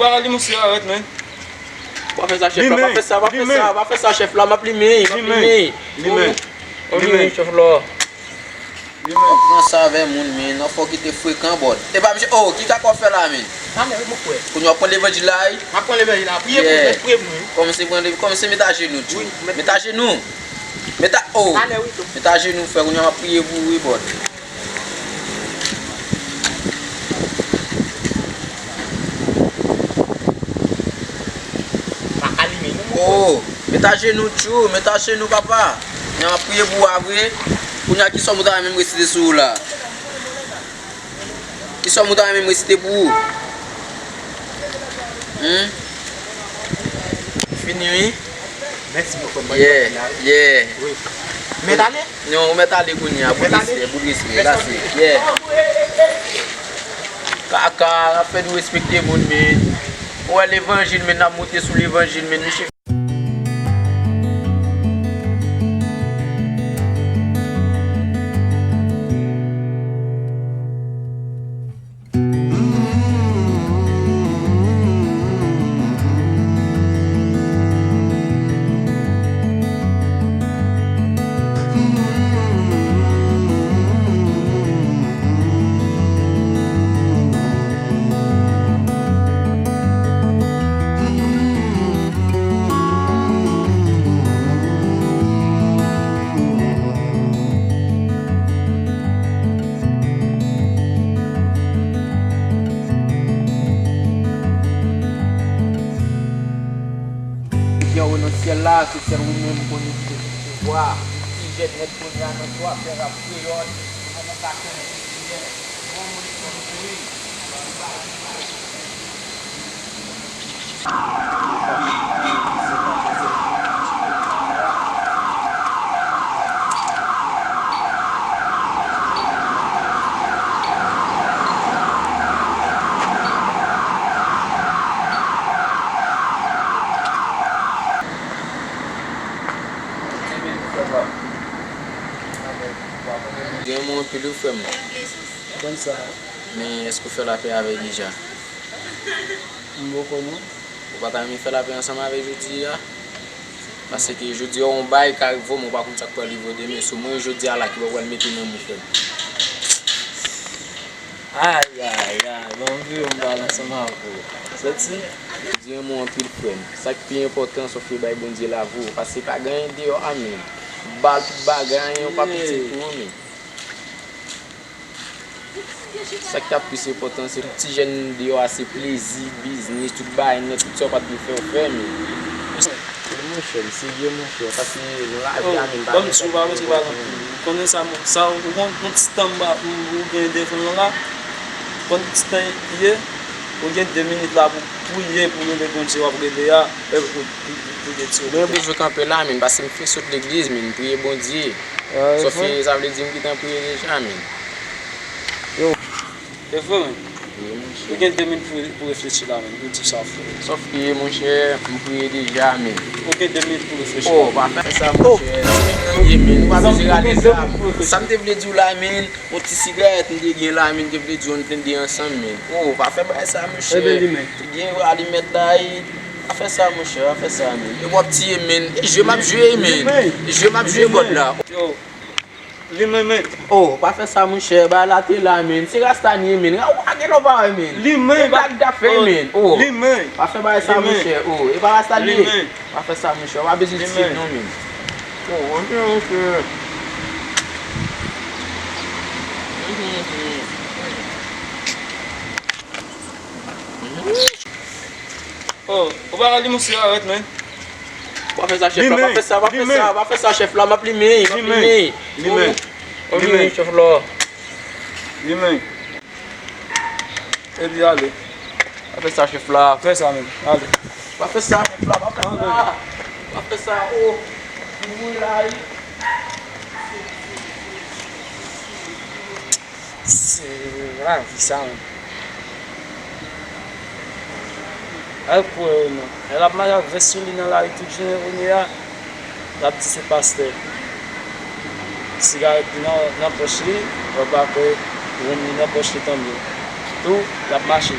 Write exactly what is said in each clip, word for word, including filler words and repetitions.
Pawòl li, monchè, arèt, men. Pa fè sa, chèf la, pa fè sa, pa fè sa, pa fè sa, chèf la, m ap limen, m ap limen. Limen. Oh, oh, limen, chèf la. Limen. Pran sa avè moun, men, non, fò w kite frekan, bòd. Epa, misye, oh, ki kaka w fè la, men? Talè, wi, mon frè. Kounye a w ap pran levanjil la, wi? M ap pran levanjil la, priye pou mwen, priye pou mwen. Kòmanse pran, kòmanse met ajenou, tjou. Met ajenou. Met a, oh. Talè, wi, tou. Met ajenou, frè, kounye a m ap priye pou ou, wi, bòd. Pa alimen, non, mon frè. Oh, met ajenou, tjou, met ajenou, papa. Kounye a m ap priye pou ou a vre. Kounye a, ki sòm ou ta renmen m resite sou ou la? Ki sòm ou ta renmen m resite pou ou? Hmm? Fini, wi. Mèsi, mon frè, mwen. Yeah, yeah. Wi. Mèt ale? Non, ou mèt ale kounye a, bout respè, bout respè, la se, yeah. Kaka, ap fè nou respekte moun, men. Ou wè levanjil, men, n ap monte sou levanjil, men, misye. Pè ou nan syèl la, se sèl ou menm konnen ki te gen pouvwa. Ti jèn nèt kounye a nan twafè rap kreyòl, nou poko ka konnen ki jèn. Gen moun anpil wi frè m. Konn sa. Men èske w fè lapè avè l deja? M poko non. Ou pa ta renmen fè lapè ansanm avè l jodi a? Paske jodi a yon bagay ka rive w, men w pa konn sa k pral rive w demen. Se mwen jodi a la ki pa pral mete nan men w frè m. Ayayay, bon vre m pale ansanm avè w. Sòti. Jodi a yon mo anpil frè m. Sa k pi enpòtan, sòf bay Bondye lavi w. Paske pa gen anyen deyò a men. Ba l tout bagay, anyen pa piti pou ou men. Sa k ta plis enpòtan, se tout ti jèn deyò a, se plezi, biznis, tout bagay nèt, tout sa w pa t vle fè, w fè, men. Wi, monchè, m serye, monchè, paske nan lavi a menm, ban m di w, pa bezwen pale anpil. Ou konnen sa, sa, ou konn yon ti tan m pa, ou gen devan w la, konn ti tan ye, ou gen de minit la pou priye, pou rele Bondye w ap rele a, e pou, pou, pou, pou detire. Mwen bezwen kanpe la, men, paske m fin sot legliz, men, m priye Bondye. Sòf ke sa vle di m gentan priye deja, men. Yo. E vre, men. Wi, monchè. Ou gen de minit pou, pou reflechi la, men. Ou di sa, frè. Sòf ke, monchè, m priye deja, men. Ou gen de minit pou reflechi la. Oh, pa fè sa, monchè. Se menm nan ye, men. Ou pa bezwen rale sa. Sa m te vle di w la, men. Yon ti sigarèt m te gen la, men, m te vle di w, n tande ansanm, men. Oh, pa fè bagay sa, monchè. Te gen alimèt la, e. Pa fè sa, monchè, pa fè sa, men. E w ap tiye, men. E jwe m ap jwe, men. E jwe m ap jwe, bòd la. Yo. Li menm, men. Oh, pa fè sa, monchè. Bagay la te la, men. Se rasta n ye, men. Ou pa gen lòt bagay, men. Li menm. E blag t ap fè, men. Oh. Li menm. Pa fè bagay sa, monchè. Oh, e pa rasta l ye. Li menm. Pa fè sa, monchè. Ou pa bezwen tiye m non, men. Oh, ok, ok. Oh, ou pa ka li monchè arèt, men. Pa fè sa, chèf la, pa fè sa, pa fè sa, pa fè sa, chèf la, m ap limen, m ap limen. Limen. Oh, oh, limen, chèf la. Limen. Epi ale. Pa fè sa, chèf la. Fè sa menm, ale. Pa fè sa, chèf la, pa fè sa. Pa fè sa, oh. Li mouri la, wi. Se lavi sa menm. Al kwè ou non. Lè l ap mache ak vès sou li nan lari tout jounen kounye a, l ap di se pastè. Sigarèt li nan, nan pòch li, ou pa kwè wonm li nan pòch li tanmen. Tou, l ap mache.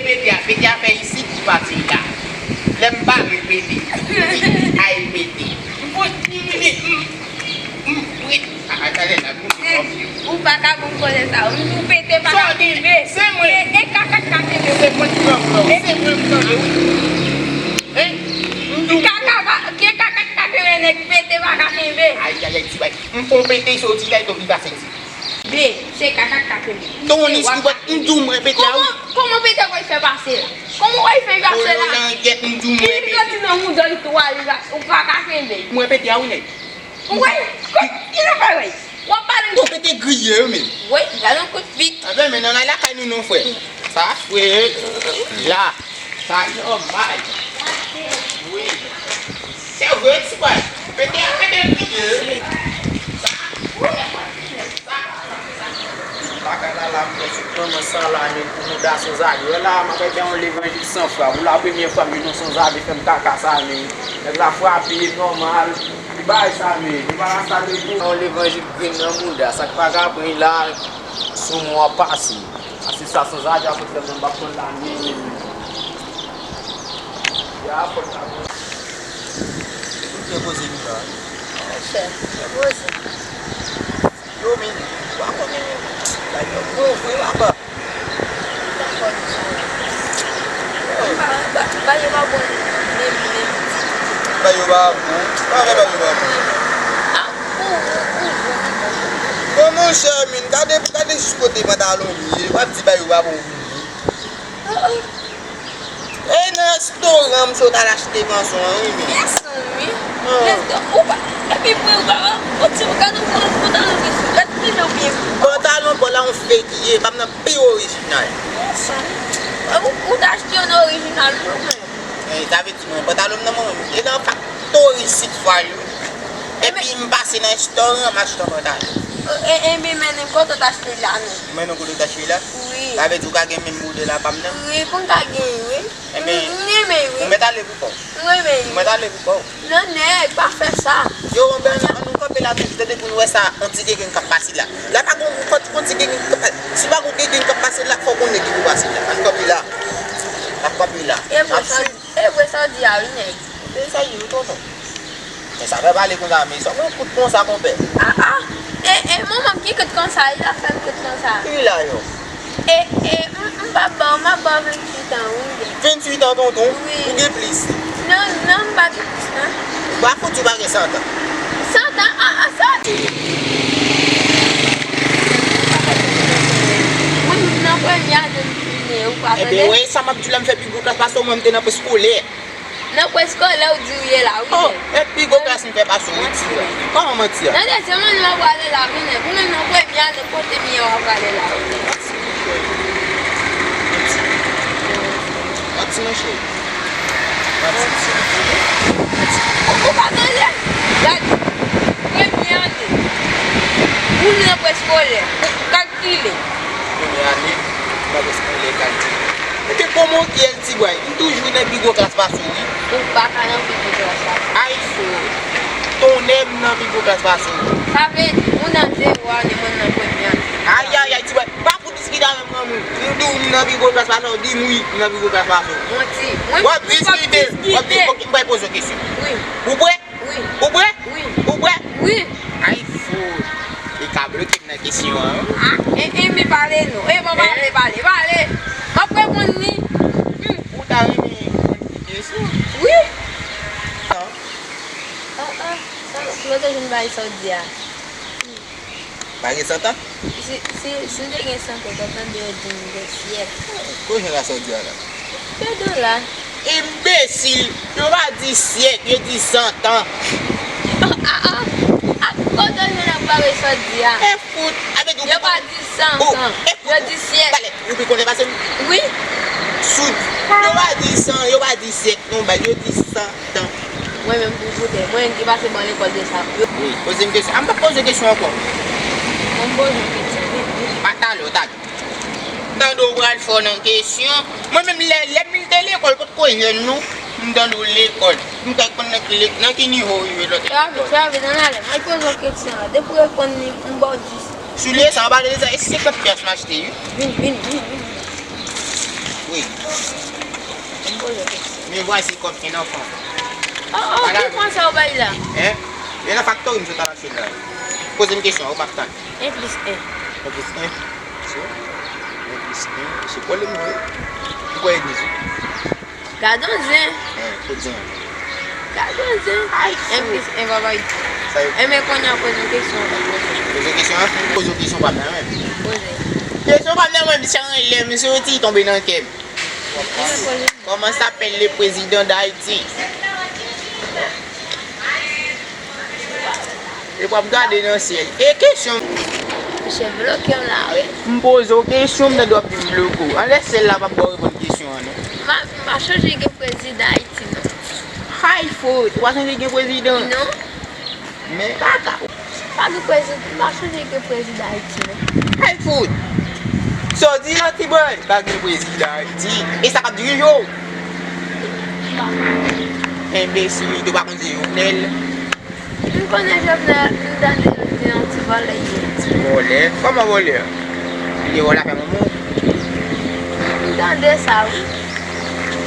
pete a, pete a fè isit ki pase la. Lè m pare pete, m di, ay pete. M pran dis minit, m, m, m, wi. A, a, talè la, m di kòm yo. Ou pa ka bon konnen sa. M di w pete pa ka kenbe. Se mwen. E, e kaka k ka kenbe. Se mwen ki pran plan. Se mwen m tande, wi. Hein? M di w. Kaka pa, ke kaka k ka kenbe nèg pete pa ka kenbe. Ay, ay, ay, ti bay. M fè w pete soti la, e tou li pase isit. Be, se kaka k ka kenbe. Ton isit, m di w mwen pete a, wi. Kòman, kòman pete w pral fè pase la? Kòman w pral fè pase la? Kolo langèt, m di w mwen pete. Li soti nan mouda l tou a, li pa, ou pa ka kenbe. Mwen pete a, wi, nèg. Ou wè, ki, ki zafè, wè? W ap pale. Ton pete griye yo menm. Wi, gade yon kout pik. Anben, men nan lakay nou non, frè. Sa fre. La. Sa nòmal. Wi. Se vre, ti bòy. Pete a, pete griye. Sa fre. Sa, sa, sa. Bagay la la, m pran sou manman sa la, men pou mouda sanzave la, m ap bay yon levanjil san fwa. Pou la premyè fwa, m jwenn yon sanzave fè m kaka sa, men nèg la frape, nòmal. Li bay sa, men li pa rasta de pou yon levanjil grenn nan mouda. Sa k pa ka pran la, sou mwen w ap pase. Ase sa sanzave a fout fè m nan m p ap pran la, men, men, men. Ya, fòk la. Tout depoze nou la. Monchè, depoze. Yo, men, ou pa konnen, men, bagay yo bon vre, papa. Ou pa konnen sa. Ba, ba, ba yo pa bon, menm, menm. Ba yo pa bon. Pa vre, ba yo pa bon. A, ou, ou, ou bon. Bon, monchè, men, gade, gade jis kote pantalon m ye. W ap di ba yo pa bon pou mwen. E nan restoran m sot al achte kanson an, wi, men. Kanson, wi. Resto, ou pa, epi pou ou pa, ou ti, gade yon pantalon ki sou, gade ki jan w byen. Pantalon pa w la yon fake li ye, pa m nan pi orijinal. Kanson. Ou, ou t achte yon orijinal pou mwen. E, sa vle di mwen, pantalon m nan mwen, e nan faktori isit fwa yo. Epi m pase nan restoran, m achte yon pantalon. E, e, men, men, men, kote w t achte la, non? Men, non, kote w t achte la? Wi. Sa vle di w ka gen menm modèl a pa m nan? Wi, pou m ka gen, wi. Enben, m renmen, wi. Ou mèt ale pou kò w. M renmen, wi. Ou mèt ale pou kò w. Non, nèg, pa fè sa. Yo, anben, ann nou kanpe la toujou, tande pou nou wè sa, yon ti gengeng k ap pase la. La pa gon, yon ti gengeng k ap pase. Si pa gon gengeng k ap pase la, fò gon nèg ki pou pase la. Ann kanpe la. N ap kanpe la. E vre sa, e vre sa w di a, wi, nèg. E sa ye, wi, tonton. Men sa fè pale konsa, men sa yon kout konsa, konpè. A, a. E, e, manman m ki kout konsa, li la fè m kout konsa. Ki la yo? E, e, m, m p ap ba w, m ap ba w venntuit an, wi. Venntuit an, tonton? Wi. Ou gen plis? Non, non, m pa gen plis, non. Ou pa fouti, ou pa gen santan. Santan? A, a, santan. Mwen, nan premye ane m fini, ou pa tande? Enben, wi, sa m ap di w la, m fè pi gwo klas pase w, mwen, m te nan preskolè. Nan preskolè ou di w ye la, wi, nèg. Oh, e pi gwo klas m fè pase w, wi, ti frè. Kòman manti a? Nan dezyèm ane w ap prale la, wi, nèg. Ou menm nan premye ane kote m ye w ap prale la, wi, nèg. Manti, monchè. Manti. Manti. Ou, ou pa tande? Gade. Premye ane. Ou nan preskolè. Ou kalkile. Premye ane, nan preskolè, kalkile. Te komoki el ti bway. M toujou nan pi gwo klas pase w, wi. Ou pa ka nan pi gwo klas pase m. Ay fo. Tonnè m nan pi gwo klas pase w. Sa vle di, ou nan zewo ane, mwen nan premye ane. Ay, ay, ay, ti bway. Pa fout diskite avè m, granmoun. M di w m nan pi gwo klas pase w, di m wi, m nan pi gwo klas pase w. Manti. Mwen, w ap diskite, w ap di, ok, m pral poze w kesyon. Wi. Ou prè? Wi. Ou prè? Wi. Ou prè? Wi. Ay fo. Li ka bloke m nan kesyon an, wi. Ah, e, e, mi pale non. E, bon, pale, pale, pale. M ap reponn li. Hmm. Ou ta renmen reponn ti kesyon? Wi. Non. Ah, ah, sa, kote w jwenn bagay sa w di a? Pa gen santan? Si, si, si m te gen santan, w t ap tande yo di m gen syèk. Kote w jwenn la sa w di a la? Fedon la. Enbesil! Yo pa di syèk, yo di santan. Ah, ah, ah, kote w jwenn ak bagay sa w di a? E fout! Avèk yo pa di santan. Yo di syèk. Talè, ou pi konnen pase m? Wi. Sou, yo pa di san, yo pa di syèk, non, bay, yo di santan. Mwen menm pou koute, mwen ki pase bò lekòl de sa. Wi, poze m kesyon. A, m p ap poze kesyon ankò. Mwen poze yon kesyon. A, talè, talè. M tande w pral fò nan kesyon. Mwen menm lè, lè m te lekòl, potko jèn non. M tande w lekòl. M t al konn nan ki, nan ki nivo w rive lòt lekòl. Trave, trave, nan ale. Mwen poze w kesyon la. Depi w reponn li, m ba w dis. Soulye sa, w pa tande sa? E senkant pyès m achte, wi. Vin, vin, vin, vin. Wi. M poze w kesyon. Me voici comme un enfant. Oh, oh, ki franse w bay la? Hein? E nan faktori m sot al achte la. Poze m kesyon, ou m ap tann. En plis en. En plis en. Se, en plis en. Se pwoblèm nou ye. Ou kwè egliz ou? Gad on zen. En, kout zen an. Gad on zen. Ay, en plis en pa bay di. Sa yo. Enben kounye a poze yon kesyon ankò. Poze kesyon an? Poze yon kesyon pa m nan menm. Poze. Kesyon pa m nan menm, se anlè m soti tonbe nan kè m. Kòman s'appelle le président d'Haïti? E w ap gade nan syèl. E kesyon. Misye bloke m la, wi. M poze w kesyon, m tande w ap di m bloke w. Anlè syèl la p ap ba w reponn kesyon an, non. M pa, m pa sonje gen prezidan Ayiti, non. Hay fout, ou pa sonje gen prezidan? Non. Men kaka. Pa gen prezidan, m pa sonje gen prezidan Ayiti, non. Hay fout! Sa w di la, ti bòy? Pa gen prezidan Ayiti. E sa k ap dirije w? Enbesil, ou pa konn se Jovenel? M konnen Jovenel, m tande yo di yon ti vòlè l ye. Ti vòlè? Kòman vòlè? Li te vòlè afè manman w? M tande sa, wi.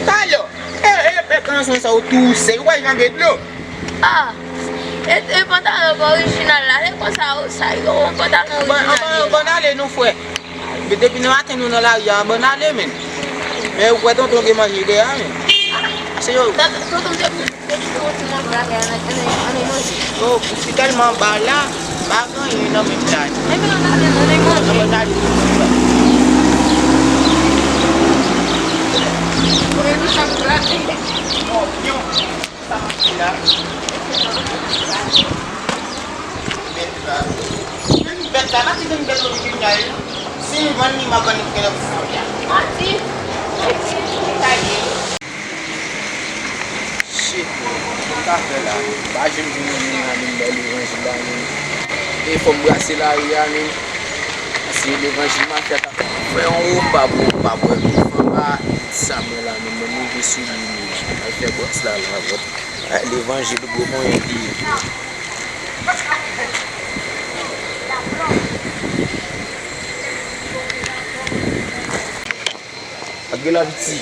Talè, e, e, e kanson sa w touse, ou pa janm bwè dlo? Ah, e, e pantalon orijinal la, se konsa ou sa yo, yon pantalon orijinal. Bon, ann, ann, ann ale non, frè. Men depi nan maten nou nan lari a, bann ale, men. Men ou kwè tonton gen manje dèyè a, men. Se yo. Tonton, tonton, te pou, te pou yon ti manje la, ann, ann, ann manje. Yo, ou si tèlman ba la, m pa gen anyen nan menm la. Enben ann ale, ann manje. Ann ale. Bon, yon. Sa mache la. Bèt la. Menm bèt la, pa ti menm bèt ou vin la, wi. Si m vann li, m ap vann li pou kenbe pou fòt la. Manti. Shit, man. Sa m ka fè la? M pa janm jwenn yon moun la, menm bèl levanjil la, menm. E fò m brase lari a, menm. Paske levanjil mafya ta fè yon repa pou repa pou fanm a. Sa mwen la, menm mwen rive sou li, menm. Al fè bòs la, la, vòt. Ay, levanjil gwo konyen ki ye. Ak de la piti.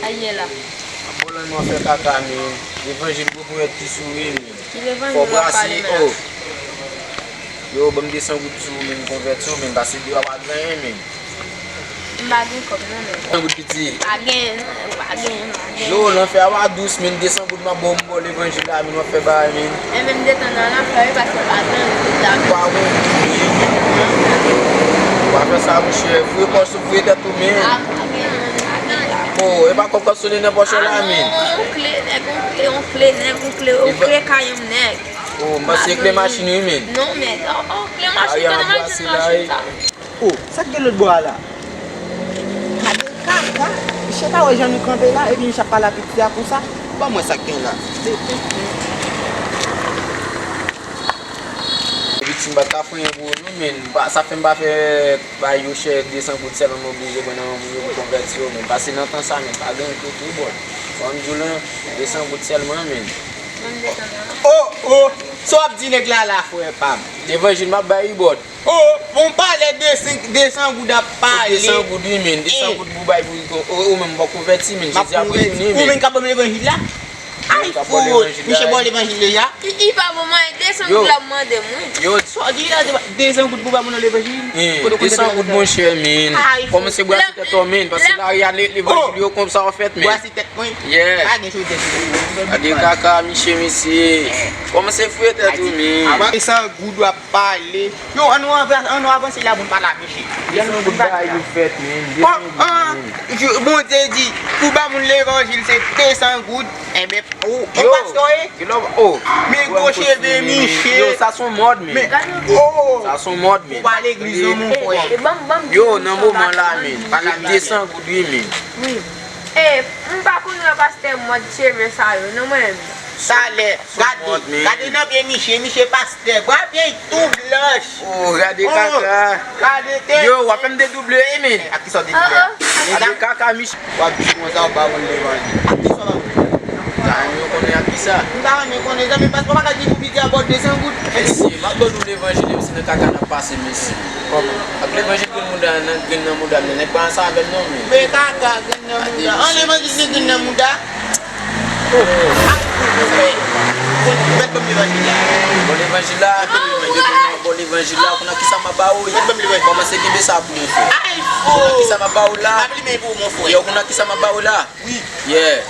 Ay, ye la. Ap bò lanmè w fè kaka, menm. Levanjil gwo ponyèt ki sou li, menm. Ki levanjil w ap pale, menm? Yo, ban m de san goud sou ou, menm, konvèti w, menm, paske dewa pa gen anyen, menm. M pa gen kòb non, men. San goud piti. Pa gen, non, pa gen, pa gen. Yo, lanfè a pa dous, men de san goud m ap ba w, m ba w levanjil la, men w ap fè bagay, men. E menm detan nan lanfè, wi, paske pa gen goud la. Pa gen goud, men. Ou pa fè sa, monchè. Foure pòch ou, foure tèt ou, men. A, pa gen, non, pa gen. Oh, e pa kòb k ap sonnen nan pòch ou la, men. A, non, on kle, nèg, on kle, on kle, nèg, on kle, on kle kay yon nèg. Oh, m panse kle machin, wi, men. Non, men, oh, oh, kle machin, kote machin, machin sa? Oh, sa k gen lòt bò a la? Gade kaka, misye pa wè jan nou kanpe la, epi misye ap pale a piti a konsa. Ban mwen sa k gen la. M pa ka fè anyen pou ou non, men m pa, sa fè m pa fè bay yo chè desan goud sèlman, m oblije pran nan men moun yo pou konvèti yo, men pase nan tan sa, men pa gen kote bò. Fò m di w lan, desan goud sèlman, men. Mwen m desann nan. Oh, oh, sa w ap di nèg la la, frè pa m? Levanjil m ap bay, bò. Oh, bon, pale de senk, desan goud ap pale. Desan goud, wi, men. Desan goud pou bay pou ou, ou menm w ap konvèti, men. Jezi ap retounen, men. Ou menm k ap ban m levanjil la? Ay, fout, misye ba w levanjil deja? I, i pa bon, man, desan goud la mande m, wi. Yo, sa w di la, desan goud pou ba moun nan levanjil? Desan goud, monchè, men. Kòmanse brase tèt ou, men, paske lari a, levanjil yo konsa w fèt, men. Brase tèt mwen. Yeah. Pa gen chou tèt. Gade kaka, misye, mesye. Kòmanse fouye tèt ou, men. Desan goud w ap pale. Yo, ann nou anva-, ann nou avanse la pou n pale ak misye. Desan goud bay yo fèt, men. Desan goud, men. Bondye di, pou ba moun levanjil, se desan goud. Enben, ou, ou pastè, wi? Men gwo cheve, misye. Yo, sa se yon mòd, men. Sa se yon mòd, men. Ou pa legliz, non, mon frè. Yo, nan moman la, men. Desan goud, wi, men. Wi. E, m pa konn wè pastè mòd cheve sa yo, non, mwen menm. Talè, gade, gade nan pye misye, misye pastè, bwa pye tou blanch. Oh, gade kaka. Gade tèt. Yo, w ap fè m dedouble, wi, men. Ak kisa w dedouble a? Gade kaka, misye. W ap di konsa, w pa konn levanjil. Ak kisa w pa konn levanjil? Sa, m yo konnen ak kisa. M pa renmen konnen, zanmi, paske w pa ka di pou piti a ba w desan goud. Mesye, m ap ban nou levanjil, mesye, nan kaka n ap pase, mesye. Kòman? Ak levanjil grenn mouda, nan grenn nan mouda m nan, nèg pa ansanm avè m non, men. Men kaka, grenn nan mouda. An levanjil se grenn nan mouda. Mèt ban m levanjil la. Bon levanjil la, bon levanjil la, kounye a kisa m ap ba ou? Mèt ban m levanjil. Kòmanse kenbe sa pou mwen, frè. Ay, fo! Kounye a kisa m ap ba ou la? M ap limen pou ou, mon frè. Yo, kounye a kisa m ap ba ou la? Wi. Yeah.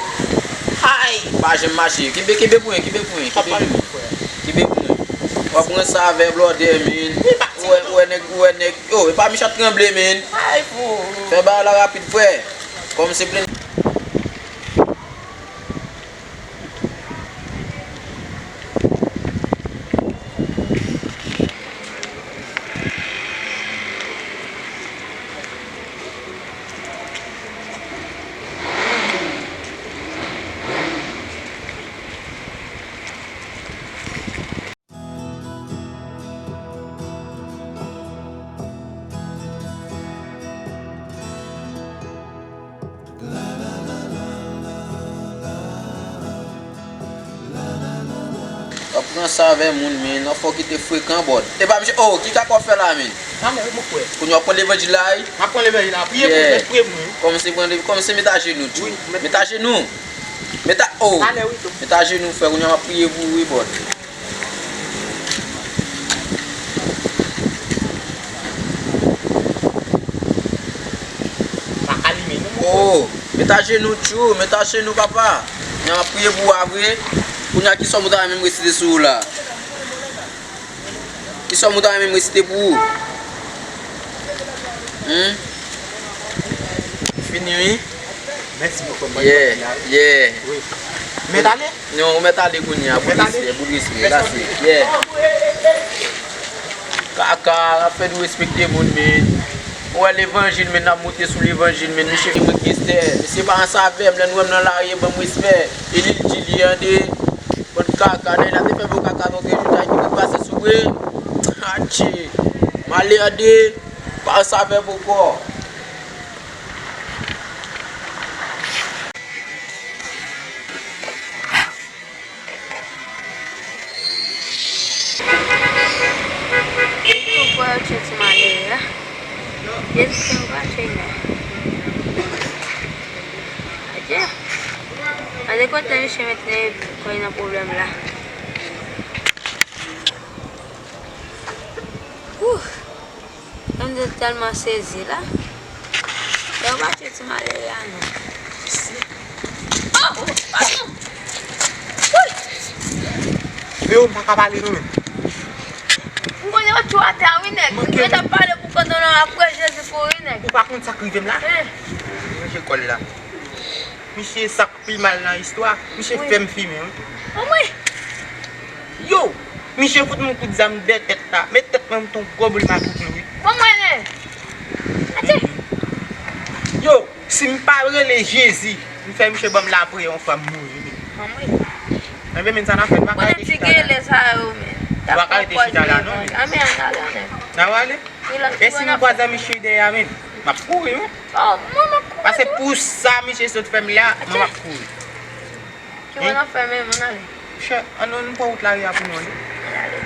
Ay! Pa janm mache. Kenbe, kenbe pou mwen, kenbe pou mwen, kenbe pou mwen. Kenbe pou mwen. W ap pran sa avè blòdè, men. Ou wè, ou wè nèg, ou wè nèg. Yo, e pa mechan tranble, men. Ay, fo! Fè bagay la rapid, frè. Kòm se plen. W ap pran sa avè moun, men, nan fò kite frekan, bòd. Epa, misye, oh, ki kaka w fè la, men? Talè, wi, mon frè. Kounye a w ap pran levanjil la, wi? M ap pran levanjil la. Priye pou mwen, priye pou mwen. Kòmanse pran, kòmanse met ajenou, tchou. Wi, met ajenou. Met a, oh. Talè, wi, tou. Met ajenou, frè. Kounye a m ap priye pou ou, wi, bòd. Pa alime, non, mon frè. Oh, met ajenou, tchou, met ajenou, papa. Kounye a m ap priye pou ou a vre. Kounye a ki sòm ou ta renmen m resite sou ou la? Ki sòm ou ta renmen m resite pou ou? Hmm? Fini, wi. Mèsi bokou, m pa gen pati la, wi. Yeah, yeah. Wi. Mèt ale? Non, ou mèt ale kounye a, pou respè, pou respè, pase. Yeah. Kaka, ap fè nou respekte moun, men. Ou wè levanjil, men, n ap monte sou levanjil, men, misye vin mwen gangstè. Mesye pa ansanm avè m, lè nou wè m nan lari, ban m respè. E li di li ande. Bann kaka, nèg la te fè bon kaka, donk, e jouda ki pou pase sou mwen. Atchi. M ale ande. Pa ansanm avè m ankò. Ou kwè yo tchwe ti malere a? Jezi Kris, ou pa tchwe l non. Adye. Gade kote misye mete kò l nan pwoblèm la. Wouh. Mwen tèlman sezi la. Yo pa tchwe ti malere a non. Oh! Padon! Woy! Yo, m pa ka pale non, men. M konnen yo tchwe atè a, wi, nèg. Mwen t ap pale pou kòdon nan apre Jezi pou wi, nèg. Ou pa konn sa k rive m la? Eh. Ranje kò l la. Misye sa k pi mal nan istwa, misye fè m fimen, wi. Anmwey! Yo! Misye fout m yon kout zam dèyè tèt la. Men tèt mwen, m t yon gwo boul makout, wi. Bon, mwen, men. Atè! Yo, si m pa rele Jezi, m fè misye ban m lapriyè yon fwa m mouri, wi. Anmwey! Enben, men sa n ap fè, n pa ka rete chita la. Konnen ti gele sa yo, men. Ou pa ka rete chita la non. Anmè, ann ale, anmè. N a ale? E si m kwaze misye dèyè a, men, m ap kouri, wi. Oh, mwen, m ap kouri. Paske pou sa misye sot fè m la, mwen, m ap kouri. Ki w nan fè menm, ann ale. Chè, ann, ann pran wout lari a pou nou, ann. Ann ale.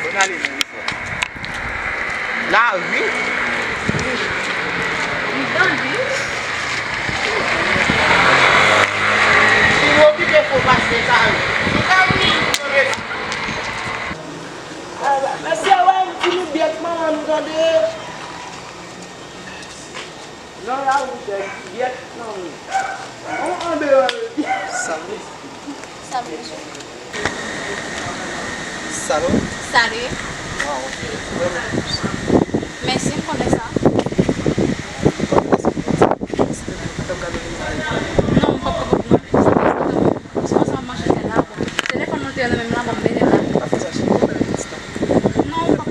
Bon, ale, men, frè. Lari? M tande. Si w okipe fo pastè sa yo, nou ka vini, nou tande. Mesye, wè, m di nou byèt manman nou tande. Non, la, ou fè byèt manman. On andeyò. Salut. Salut, monsieur. Salut. Salut. Wow, ok. Mèsi, m konnen sa. Non, m p ap kapab, non. Sa pa sa. Sa pa sa m mache fè la, bon. Telefòn mwen te nan men m la, bon, m mete la. Non, m p ap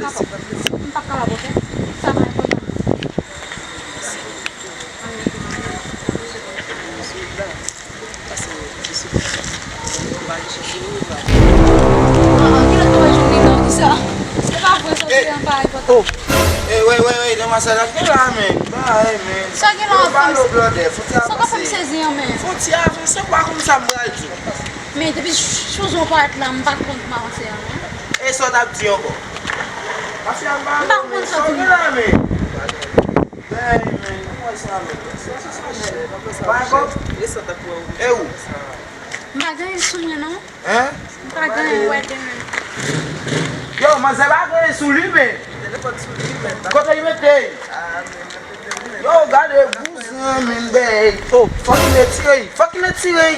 kapab. M p ap kapab, ok? Sa pa enpòtan. Ah, ah, kilè w jwenn li nan ki sa? Se pa vre, sa se yon pa enpòtan. Oh. Eh, wey, wey, wey, demwazèl, ap gen la, men. Bay, men. Sa gen la, fè m sezi an, men. Fon ti avanse, pa konn sa m pral di. Men depi chouzo parèt la, m pa konn kòmanse a, non. E sa w t ap di ankò? M pa konn sa w di. Bay, men, nou wè sa, men. Bay, bon. E ou? M pa gen anyen sou mwen, non. Hein? M pa gen anyen, wè demen. Yo, manzè pa gen anyen sou li, men. Kote li mete? Yo, gade bouzen, men, bay. Oh, fòk li retire, fòk li retire.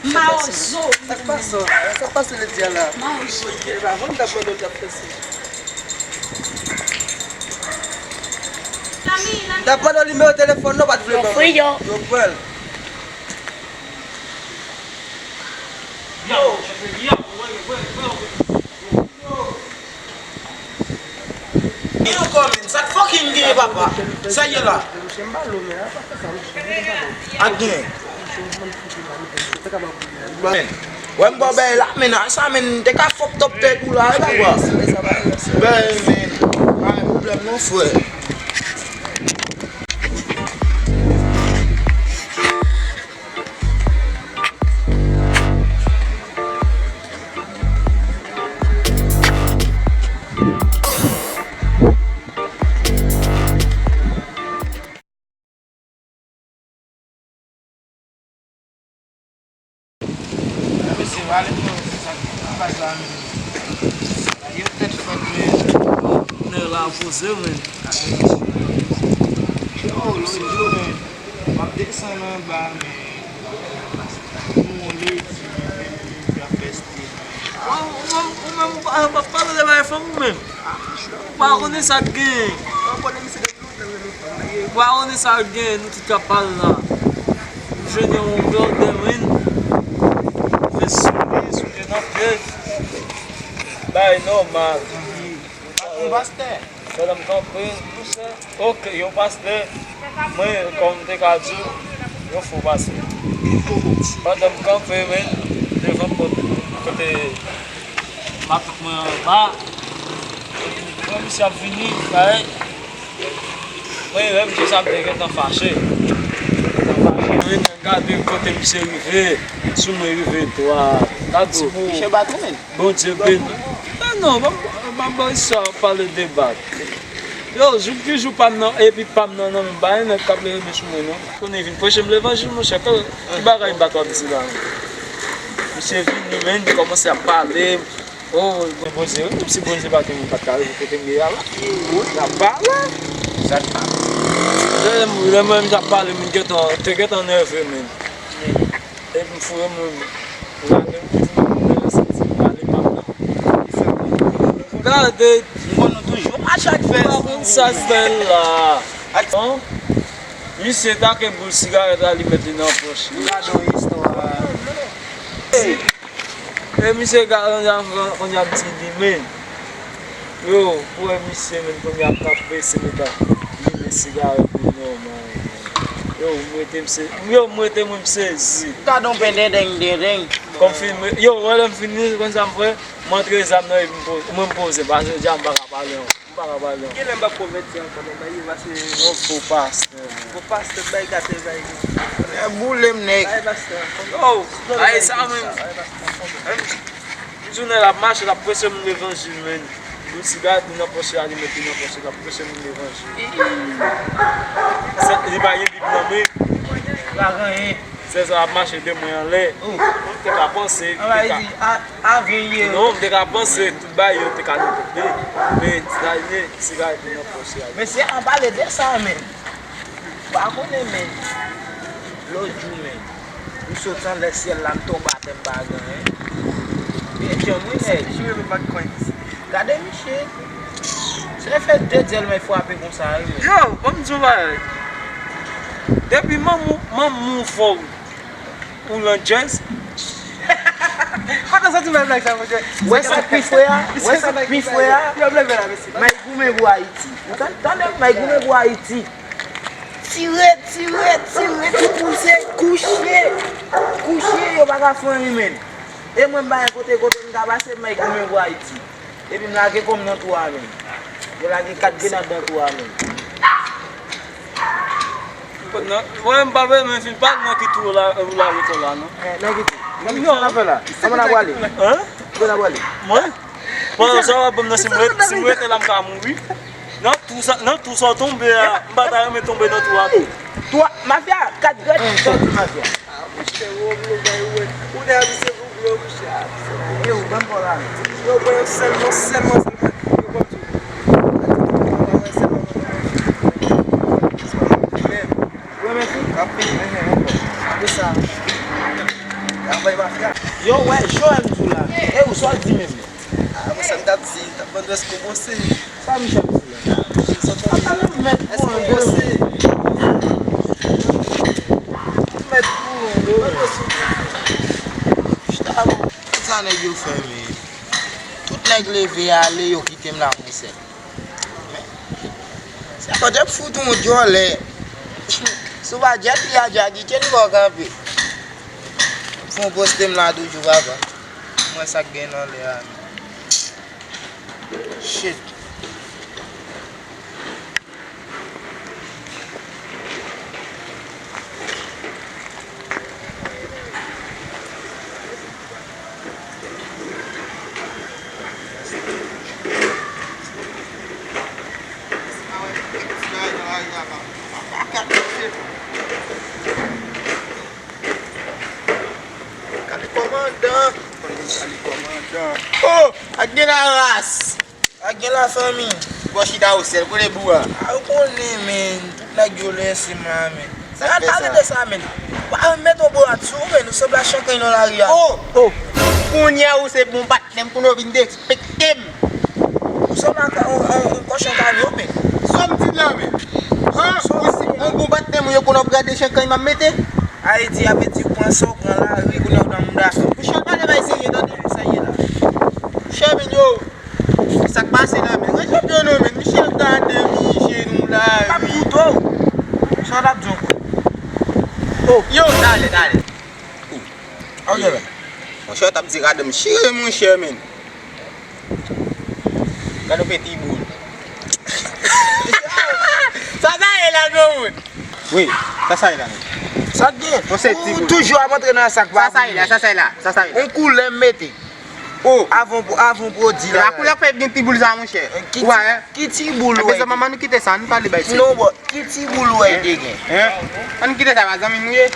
Mawozo. Sa k pase? Sa k pase Ledia la? Mawozo. E pa vre, m t ap mande w t ap fè sa. M t ap mande w nimewo telefòn nan, w pa t vle ban mwen. Yo pran l. Yo, yo, yo, yo, yo. E ankò, men, sa k fucking gen, papa? Sa ye la? Ak gen. Men, wè m ba w bèy la, men, a sa, men, te ka fucked up tèt ou la, e papa. Bèy, men, pa gen pwoblèm non, frè. Mesye, ale pou nou, se sa ki pase la, men. Yo tèt fèt, men. Nèg la poze, men. Yo, lòt jou, men. M ap desann anba, men. Pou yon ledi, men, epi ap fè style. Ou, ou menm, ou menm, ou pa, ou pa pale de bagay fanm ou menm. Ou pa konnen sa k genyen. Ou pa konnen misye depi lontan, lontan. Ou pa konnen sa k genyen, nou tout k ap pale la. Ou jwenn yon vèdè, men. Fè souli, souli nan pye. Bagay nòmal. Yon pastè. Pandan m kanpe, ok, yon pastè, mwen, kòm m te ka di w, yon fo pastè. Pandan m kanpe, men, devan pòt kote matant mwen anba, epi mwen, misye ap vini, bagay, mwen, lè misye sa, m te gentan fache. Gentan fache. Mwen, gade kote misye rive, sou mwen rive twa, gade. Misye bat ou menm? Bondye beni. Ah non, pa, pa, pa, istwa pale de bat. Yo, jou ki jou pa m nan, epi pa m nan, nan men bagay nèg k ap leve men sou mwen, non. Konnen vin preche m levanjil, monchè, ki, ki bagay bat w ap di la? Misye vini, men, li kòmanse ap pale. Oh, Bondye, wi, menm si Bondye pa te, m pa t ka rive kote m ye a la. L ap pale. Lè m, lè mwen menm t ap pale, m gentan, te gentan nève, men. Epi m foure moun. Lage m, m santi m ale pa m nan. Gade. M konn nou toujou mache ak vès. Pa konn sa k fè l la. Non. Misye take boul sigarèt la, li mete nan pòch li. Gade yon istwa. E misye gade, on y a, on y a di li, men. Yo, pou wè misye menm kounye a ap ka prese, li ka limen sigarèt li nòmal. Yo, m rete m se, yo, m rete mwen m sezi. Gade yon pen dendeng dendeng. Kòm fin, yo, wè lè m fini, konn sa m fè? M antre zam nan epi m poze, mwen m poze, paske jodi a m pa ka pale ankò. M pa ka pale ankò. Genlè m p ap konvèti ankò, men bagay yo pase. Yon fo pastè, man. Fo pastè, bay gate, bay. Boule m, nèg. Bay pastè ankò. Oh, ay sa menm. M di w nèg la ap mache, l ap preche moun levanjil, menn. Bout sigarèt li nan pòch li, alimèt li nan pòch li, l ap preche moun levanjil. Li pa gen Bib nan men. Pa gen anyen. Sèl sa ap mache de mwen anlè. M te ka panse, m te ka, non, m te ka panse tout bagay yo te ka negosye. Men, sa ye, sigarèt li nan pòch li. Mesye, an pale de sa, men. Pa konnen, men. Lòt jou, men. M sot anlè syèl la, m tonbe atè, m pa gen anyen. Byen, jan mwen, nèg. Gade, misye. Se fè de dyèl mwen frape konsa, wi, men. Yo, ban m di w bagay. Depi manman w, manman w fè w, ou lan djèz. Kote w soti bay blag sa, monchè? Wè sa k pi fre a? Wè sa k pi fre a? Yo, leve la, mesye. May goumen pou Ayiti. Ou tande? May goumen pou Ayiti. Tire, tire, tire, ti pouse, kouche. Kouche, yo pa ka fè anyen, menn. E mwen, m pa gen kote, kote m ka pase, may goumen pou Ayiti. Epi m lage kò m nan twou a menm. Yo lage kat grenad nan twou a menm. Wè, m pa vle menm fin pale nan ki twou ou la, ou lage kò la, non. Eh, nan ki twou? Nan ki twou sa n ap fè la? Kòman n ap prale? Hein? Kòman n ap prale? Mwen? Pandan sa w ap ban m nan, si m ret, si m rete la, m ka mouri. Nan twou sa, nan twou sa w tonbe a, m pa ta renmen tonbe nan twou a tou. Twou a, mafya, kat grenad nan twou, mafya. Ah, monchè, Roblo bay wè. Ou nèg misye Roblo, monchè. Ah, misye. Yo, ban m pa w la. Yo, ban yo sèlman, sèlman, sèlman. Yo, ban m di w. Ou renmen fi? Apre sa, travay mafya. Yo, wè, Joel m di w la. E ou, sa w di menm? Ah, mwen, sa m t ap di, m t ap mande w èske w bwose. Sa Michel di la? Ata menm mèt pou angle. Mèt pou angle. Chita bon. Sa nèg yo fè, men. Tout nèg leve ale, yo kite m la, mwen sèl. Se pa djab fout yon djòlè. Si w pa djab li a djab, kite l bò kanpe. Fon poste m la toujou, papa. Mwen sa k gen nan lè a. Shit. Kale kòmandan. Kale kòmandan. Oh! Ak de la ras. Ak gen lafanmi. Bò chita ou sèl, kote bou a? A, ou konnen, men, tout nèg yo lèse m la, men. Sa ka pale de sa, men. Pa met yon borat sou ou, men, ou sanble a Chankay nan lari a. Oh! Oh! Kounye a ou se bon patnè m, kounye a ou vin derespekte m. Ou sanble a yon, yon, yon kòchon kamyon, men. Sa w di la, men? Hein? Ou se yon bon patnè m, ou ye kounye a w ap gade Chankay m ap mete? Ayiti, a vle di ou pran sa, ou pran lari, kounye a ou nan mouda. Ou chal pale bay serye, tande. Sa ye la. Chè, men, yo. Sa k pase la, men? Ranje pye nou, men. Michel gade, mi jenou la, wi. M ap koute w. Sa w t ap di ankò? Oh. Yo, talè, talè. Oh. Ok, men. Monchè, w t ap di gade m chire, monchè, men. Gade w fè ti boul. Sa sa ye la, granmoun? Wi, sa sa ye la, men. Sa k gen? Ou toujou ap antre nan sa k pa pou ou. Sa sa ye la, sa sa ye la, sa sa ye la. Yon koulè m mete. Oh. Avan, avan pwodui la. La koulè fè gen ti boul sa, monchè. Ki ti, ki ti boul ou wè? Bezwen manman nou kite sa, nou pale bay serye. Non, bò, ki ti boul ou wè te gen? Hein? Ann kite sa, pa zanmi nou ye.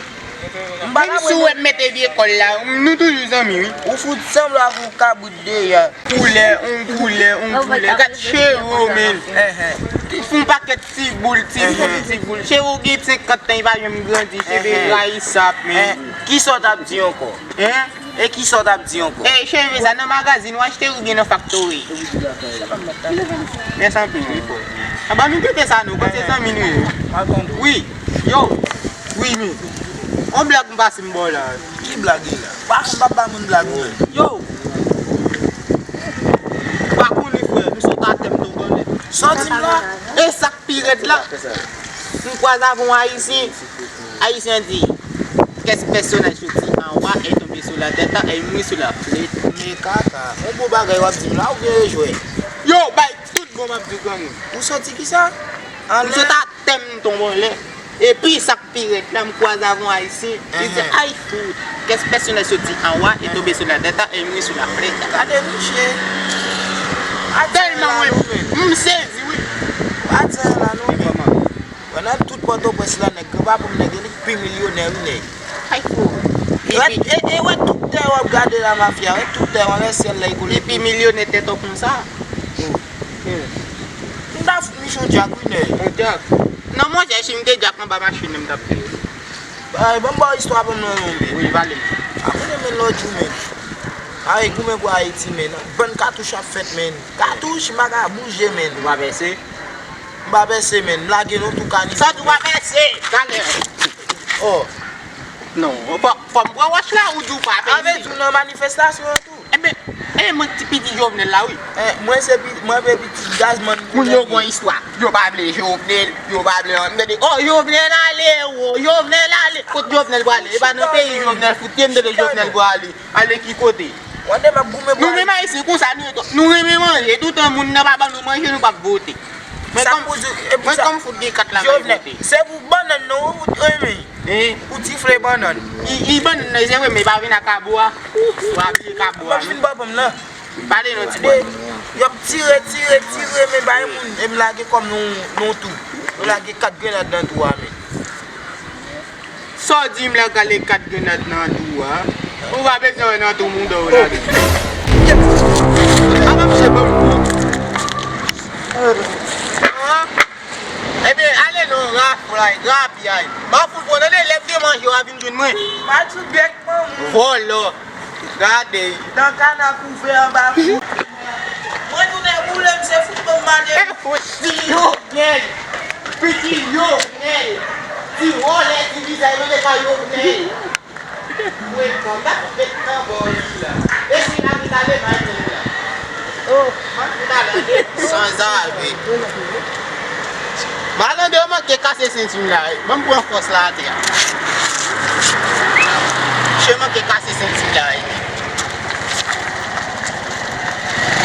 Menm si w wè m mete vye kòl la, nou toujou zanmi, wi. Ou fout sanble ak yon kabrit deyò. Koulè, on koulè, on koulè. Gad cheve w, men. Fè yon pakèt ti boul, ti boul, ti boul. Cheve w gen senkant tan, li pa janm grandi. Cheve rayisab, men. Kisa w t ap di ankò? Hein? E kisa w t ap di ankò? E cheve sa nan magazin ou achte oubyen nan faktori? Mèsi anpil, wi, frè. Anba nou kite sa, nou, kote zanmi nou ye? Wi, yo, wi, men. On blag m pase m ba w la. Ki blag li la? Pa, m pa ba moun blag, non. Yo! Pa konnen, frè, m sot atè, Sa w di m la? E sa k pi rèd la, m kwaze avè yon Ayisyen. Ayisyen di, qu'est-ce personnage sorti en haut et tombé sur la tête et mourir sur la plaie. Men kaka, yon bon bagay w ap di m la, oubyen e jwè? Yo, bay tout bon m ap di w granmoun. Ou soti kisa? M soti atè, m tonbe anlè. Epi sa k pi rèd la, m kwaze avè yon Ayisyen. Li di, ay fout, qu'est-ce personnage sorti en haut et tombé sur la tête et mourir sur la plaie. Gade mouche. Tèlman mwen, m sezi, wi. Pa di anyen la non, men. Pandan tout Pòtoprens la, nèg, granpapa m nèg, li pi milyonè, wi, nèg. Ay fout. E, e, e wè tout tè w ap gade la mafya, wè tout tè w anlè syèl la, li kole. Li pi milyonè tèt w konsa. M ta fout Michou djak, wi, nèg. Yon djak? Non, monchè, si m te djak anba machin nan, m t ap fè l. Ay, ban m ba w istwa pa m nan non, men. Wi, pale. Apre, men, lòt jou, men. Ay, goumen pou Ayiti, men. Bann katouch ap fèt, men. Katouch, m pa ka bouje, men. Ou pa pèse? M pa pèse, men. M lage non tou kanizè. Sa tou pa pèse? Talè. Oh. Non, fò, fò m pran wòch la, ou di w pa pèse. Anben, di w nan manifestasyon an tou. Enben, e mwen ti piti Jovenel la, wi. Eh, mwen se pi-, mwen se pitit Gazman. Moun yo gon istwa. Yo pa vle Jovenel, yo pa vle ann. Gade, oh, Jovenel ale, oh, Jovenel ale. Kot Jovenel prale? E pa nan peyi Jovenel fout ye, m tande Jovenel prale. Ale ki kote? Nou menm Ayisyen konsa nou ye, nou renmen manje. Toutan moun nan pa ban nou manje, nou p ap vote. Mwen kòm, mwen kòm fout gen kat la, m ap vote. Se pou bannann nan ou renmen. Hein? Ou tifle bannann. I, i bannann nan, se vre, men pa vin ak kabo a. Ou pa bliye kabo a, non? Pale non, ti bwa. Y ap tire, tire, tire, men bay moun, e m lage kòm nou, nou tou. Nou lage kat grenad nan tou a, men. Sa w di m la, kale kat grenad nan tou a? Ou pa bezwen wè nan tou mouda w la. Apa m se bon kou. Hein? Ebyen, ale non, raflay, grapyay. M ap fout pran, tande, lè m te manje, w a vin jwenn mwen. Machoubèk, manman. Vòlò. Gade. Nan kana kouvè anba kou. Mwen tounen boule, m se fout bon manje. E fout, ti Jovenel. Piti Jovenel. Ti vòlè, ti vizaj, mande ka Jovenel. Mwen konn, m ta fout met nan bò li la. E si n a vin ale, m a jwenn la. Oh. M a fout ale. Sanzave. Malandè manke kase senti m la, wi. Ban m pran fòs la atè a. Che manke kase senti m la, wi.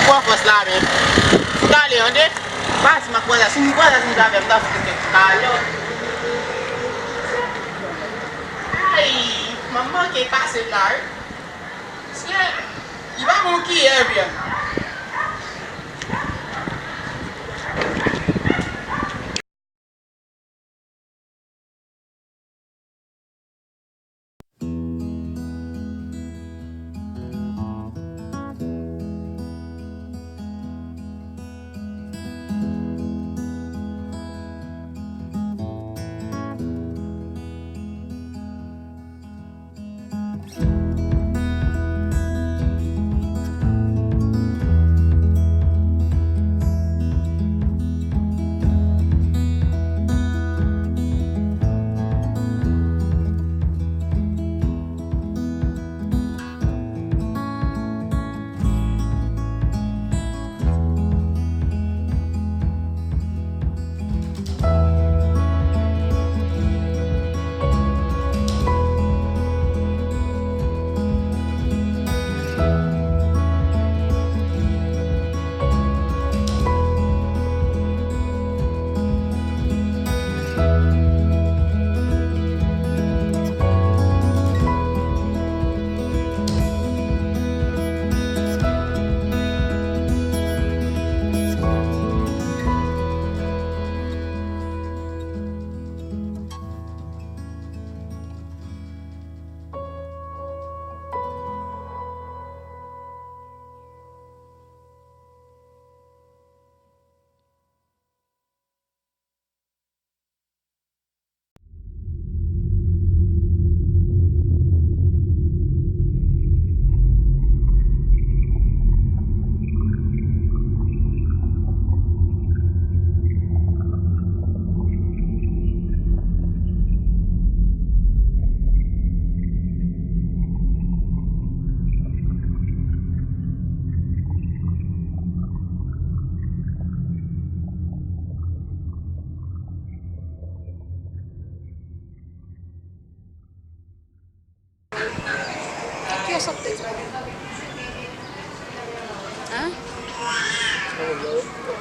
Pran fòs la, men. Fout ale, tande. Pas, m a kwaze, si m kwaze, si m ta fè, m ta fout kèk kalòt. Ay, m a manke pase la, wi. Sye, li pa bon kiyè, byen.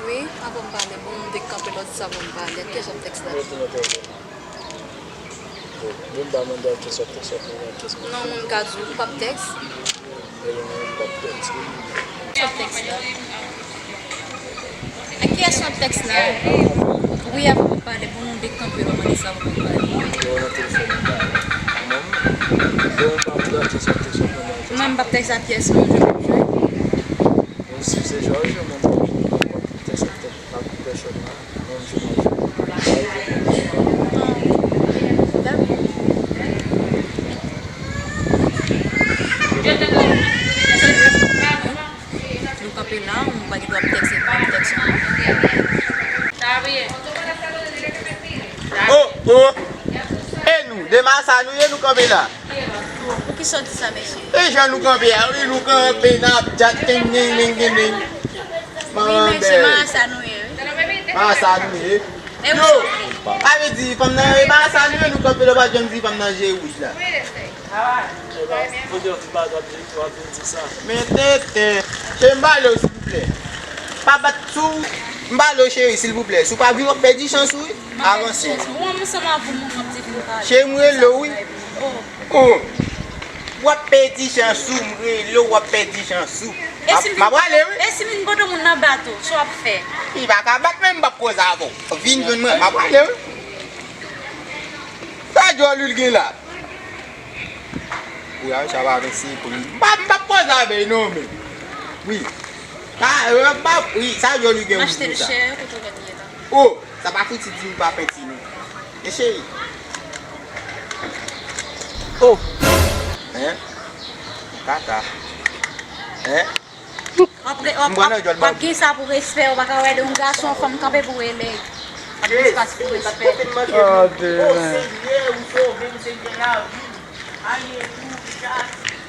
Wi, avan m pale, bon, m te kanpe lòt sa pou m pale. Ki jan tèks la? Bon, bon, m pa mande w tèks, w ap tèks, w ap tèks. Non, moun ka di w, m p ap tèks. E, m p ap tèks. Ki jan tèks la? Ak kiyès w ap tèks la? Wi, avan m pale, bon, m te kanpe, w ap mande sa pou m pale. Yo, nan telefòn, m pa. Mwen, bon, m pa mande w tèks, w ap tèks, w ap mande w tèks. Mwen, m p ap tèks ak pyès moun, je m jwe. Bon, si se jwe, jwe, mwen, m p ap tèks ak tèks. Nou kanpe la, ou pa gen dwa tèks, pa tèks. Oh, oh! E nou, de Masa nou ye, nou kanpe la. Poukisa w di sa, mesye? E jan nou kanpe a, wi, nou kanpe n ap djat, teng, teng, teng, teng, teng. Wi, mesye, Masa nou ye, wi. Masa nou ye. Yo, sa vle di, fanm nan, e Masa nou ye, nou kanpe la, w pa janm di fanm nan je wouj la. Men tenten, cheri, m pale w, silvouplè. Pa bat sou, m pale w, cheri, silvouplè. Si w pa vin, w ap pèdi chans ou, wi. Avanse. Cheri, m rele w, wi. Oh. W ap pèdi chans ou, m rele w, w ap pèdi chans ou. M ap, m ap prale, wi. E si m vin kote moun nan bat ou, sa w ap fè? Li pa ka bat mwen, m p ap koze avè w. Vin jwenn mwen, m ap prale, wi. Sa djòl li gen la? Wi, a, sa pa avanse pou li. M p ap, m p ap koze avè l non, men. Wi. Sa, e, m p ap, wi, sa djòl li gen pou sa. M achte l chè, kote w wè l ye la? Oh, sa pa fouti di m pa penti non. E cheri. Oh. Hein? Kaka. Hein? W ap re-, w ap, w ap, w ap gen sa pou respè, w pa ka wè yon gason, yon fanm kanpe pou rele. W ap gen espas pou respè. Oh, Senyè, ou sove m, Senyè, lavi m. Alelouya.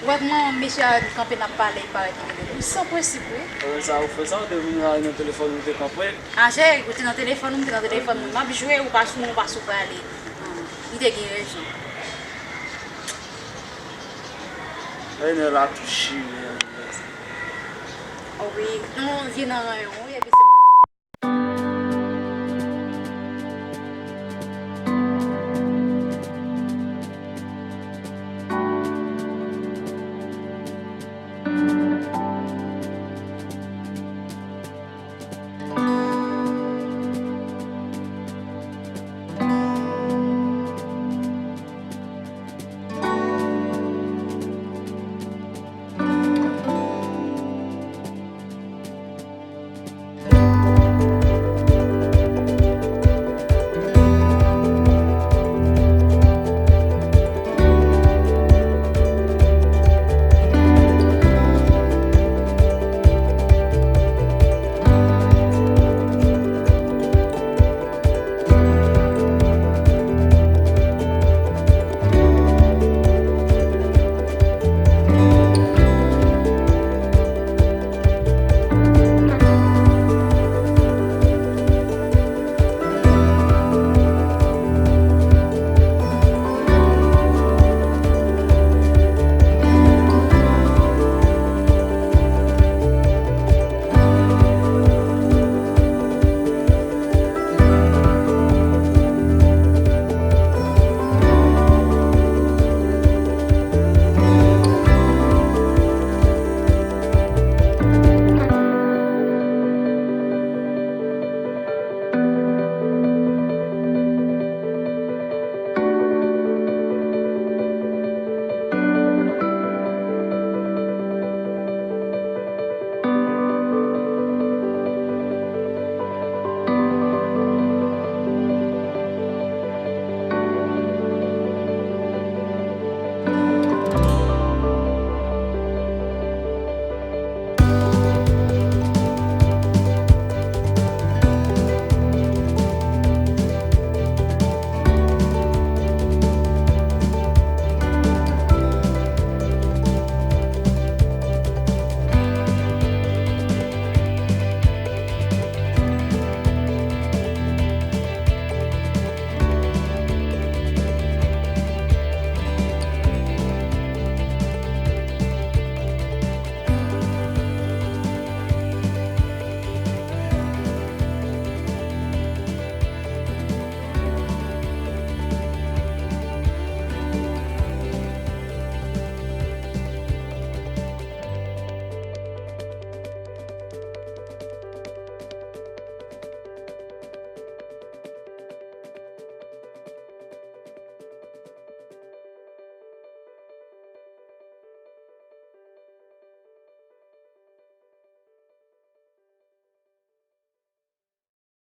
Ou wè kòman mesye a kanpe n ap pale, li parèt li rele. Ou san prensip, wi. Kòman sa ou fè sa? Ou te vin la nan telefòn ou te kanpe? A, cheri, ou te nan telefòn ou, m te nan telefòn mwen. M ap jwe, ou pa sou mwen, ou pa sou prale. Li te gen rezon. Enè la tou chire. Oh wi, nou vye nan ranyon.